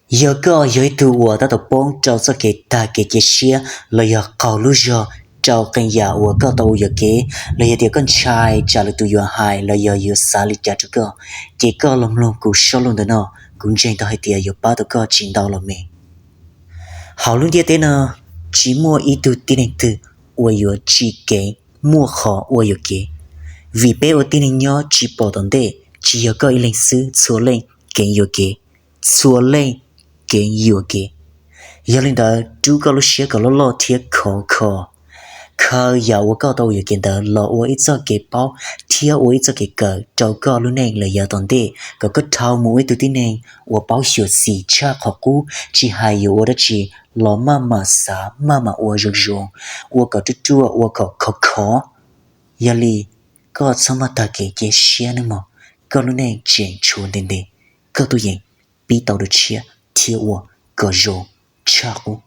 Yog koj yog ib tug uas tab tom poob rau txoj kev tag kev cia siab los yog qaug lub zog rau qee yam uas koj tau ua yuam kev, los yog tias koj ntshai tsam lwm tus yuav hais los yog yuav xav li cas rau koj, ces koj los mloog kuv zaj lus ntawm no, kuv ntseeg tau hais tias yuav pab tau koj tsis ntau los me. Hauv lub ntiaj teb no, tsis muaj ib tug tib neeg twg uas yuav tsim kev muaj qhov ua yuam kev, vim peb ua tib neeg nyob tsis pom tom ntej, tsis yog koj ib leeg xwb, txhua leej keev yuam kev, txhua leej keev yuam kev. Yog li ntawd, rub koj lub siab kom loj loj thiab khov kho, khaws yam uas koj tau ua yuam kev ntawd los ua ib txoj kev paub thiab ua ib txoj kev kawm rau koj lub neej lawm yav tom ntej, kom koj dhau mus ua ib tug tib neeg uas paub xyuam xim tshaj qhov qub, tsis hais yuav ua dab tsi los maj mam xav, maj mam ua zoo zoo, ua kom ruaj ruaj, ua kom khov khov. Yog li, koj txhob maj tag kev cia siab nawb mog, koj lub neej tseem tshuav ntev ntev, koj tub yees pib tau dua tshiab thiab ua kom zoo tshaj qub.